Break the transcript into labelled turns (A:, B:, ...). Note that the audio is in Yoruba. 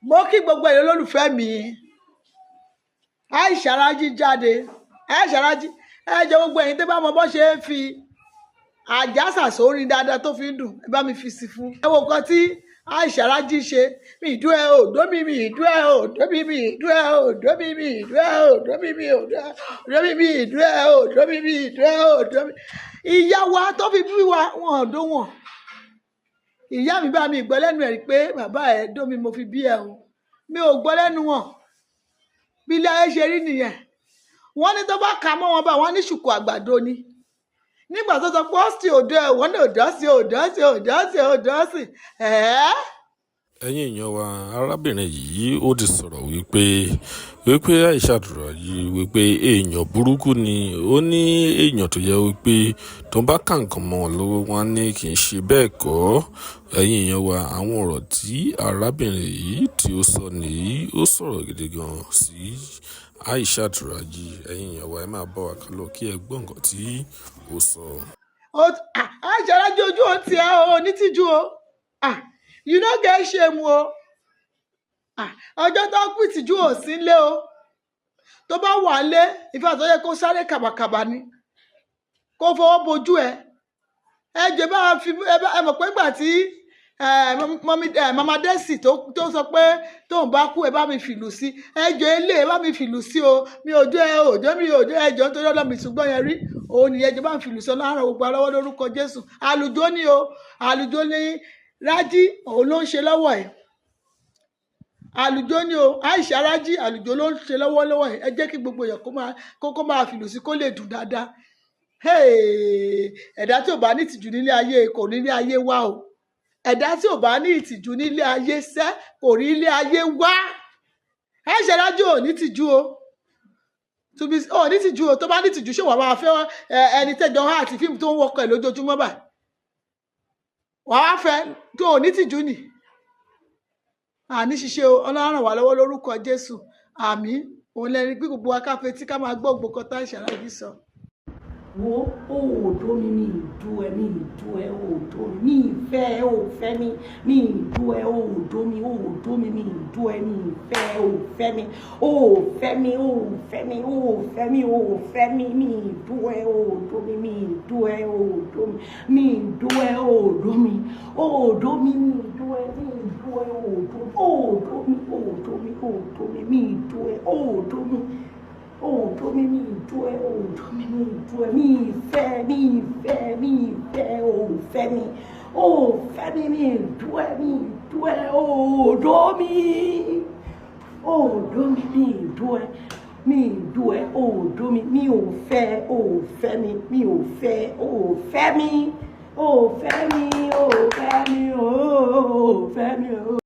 A: Mo kí gbogbo ẹ̀yin olólùfẹ́ mi. Aisha Raji jáde. Aisha Raji, ẹ jẹ́ gbogbo ẹ̀yin tó bá mọ bó ṣe é fi àjàsà sórin dáadáa tó fi ń dùn, ẹ bá mi fi sí fún. Ẹ wo nǹkan tí Aisha Raji ṣe. Mi ìdú ẹ òdó mi, mi ìdú ẹ òdó mi, mi ìdú ẹ òdó mi, mi ìdú ẹ òdó mi, mi òdó ẹ òdó mi, mi ìdú ẹ òdó mi, mi ìdú ẹ òdó mi. Ìyá wa tó fi bí wa, wọn ò dó wọn. Ìyá mi bá mi gbọ́ lẹ́nu ẹ̀ rí pé bàbá ẹ̀ dó mi, mo fi bí ẹ o. Mi ò gbọ́ lẹ́nu wọn. Bí ilé ayé ṣe rí nìyẹn. Wọ́n ní tó bá ka mọ́ wọn bá wọn ní ṣùkú àgbàdo ni. Nígbà tó sọ pé ọ́sì òdo ẹ̀, wọ́n ní òdọ́sì òdọ́sì òdọ́sì òdọ́sì ẹ̀ẹ́.
B: Ẹ̀yin èèyàn wa, arábìnrin yìí ó ti sọ̀rọ̀ wípé Aishat Raji, wípé èèyàn burúkú ni. Ó ní èèyàn tó yẹ wípé tó bá kà nǹkan mọ́ wọn lọ́wọ́, wọn ní kì í ṣe bẹ́ẹ̀ kọ́. Ẹ̀yin èèyàn wa, àwọn ọ̀rọ̀ tí arábìnrin yìí tí ó sọ nìyí, ó sọ̀rọ̀ gidi gan sí Aishat Raji. Ẹ̀yin èèyàn wa, ẹ máa bá wa kálọ kí ẹ gbọ́ nǹkan tí ó sọ.
A: Aisha Raji, ojú ò tiẹ̀ o, onítìjú o. You no get shame o. Ọjọ́ tó kú, ìtìjú ò sí lé o. Tó bá wà lé ìfẹ́ àtọ́jẹ́, kó sáré kàbàkàbà ni, kó fọwọ́ bojú ẹ. Ẹ jẹ́ bá a fi ẹ mọ̀ pé ìgbà tí Mama Desi tó sọ pé tóun bá kú, ẹ bá mi fìlù sí. Ẹ jẹ́ ilé, ẹ bá mi fìlù sí o. Mi ò jó ẹ ò jó, mi ò jó. Ẹ jọ, nítorí ọlọ́mì ṣùgbọ́n yẹn rí òun nìyẹn. Jẹ́ bá mi fìlù sí. Ọlọ́run gbogbo alọ́wọ́ lórúkọ Jésù. Àlùjọ ni o, àlùjọ ni Rájí òun ló ń ṣe lọ́wọ́ ẹ̀. Àlùjọ ni o. Aisha Raji, àlùjọ ló ń ṣe lọ́wọ́lọ́wọ́ ẹ̀. Ẹ jẹ́ kí gbogbo èèyàn kó máa fìlù sí kó lè dùn dáadáa. Ẹ̀dá tí ò bá ní ìtìjú nílé ayé kò nílé ayé wá o. Ẹ̀dá tí ò bá ní ìtìjú nílé ayé sẹ́ kò rí ilé ayé wá. Aisha Raji ò ní ìtìjú o, to be ò ní ìtìjú o. Tó bá ní ìtìjú, ṣé wàá máa fẹ́ ẹni tẹ́jọ́ hàn àti fíìmù tó ń wọkọ̀ ẹ̀ lójoojúmọ́ báyìí? Wàá wá fẹ́ tó ò ní ìtìjú nì. Àní ṣiṣẹ́ o. Ọlọ́run ràn wá lọ́wọ́ lórúkọ Jésù, àmín. Òun lẹni pé gbogbo wa ká fetí ká máa gbọ́ gbogbo kan tá Aisha Raji sọ.
C: Wo, ó ò dó mi, mi ì dó ẹ, mi ì dó ẹ, ó ò dó mi, mi ì fẹ́ ẹ, ó ò fẹ́ mi, mi ì dó ẹ, ó ò dó mi, ó ò dó mi, mi ì dó ẹ, mi ì fẹ́ ẹ, ó ò fẹ́ mi, ó ò fẹ́ mi, ó ò fẹ́ mi, ó ò fẹ́ mi, ó ò fẹ́ mi, mi ì dó ẹ, ó ò dó mi, mi ì dó ẹ, ó ò dó mi, mi ì dó ẹ, ó ò dó mi, ó ò dó mi, mi ì dó ẹ, mi ì dó ẹ, ó ò dó, ó ò dó mi, ó ò dó mi, ó ò dó mi, mi ì dó ẹ, ó ò dó mi, ó dó mi, mi ì dó ẹ, ó dó mi, mi ì dó ẹ, mi ì fẹ́, mi ì fẹ́, mi ì fẹ́, ó fẹ́ mi, ó fẹ́ mi, mi ì dó ẹ, mi ì dó ẹ, ó dó mi, ó dó mi, mi ì dó ẹ, mi ì dó ẹ, ó dó mi, mi ò fẹ́, ó fẹ́ mi, mi ò fẹ́, ó fẹ́ mi, ó fẹ́ mi.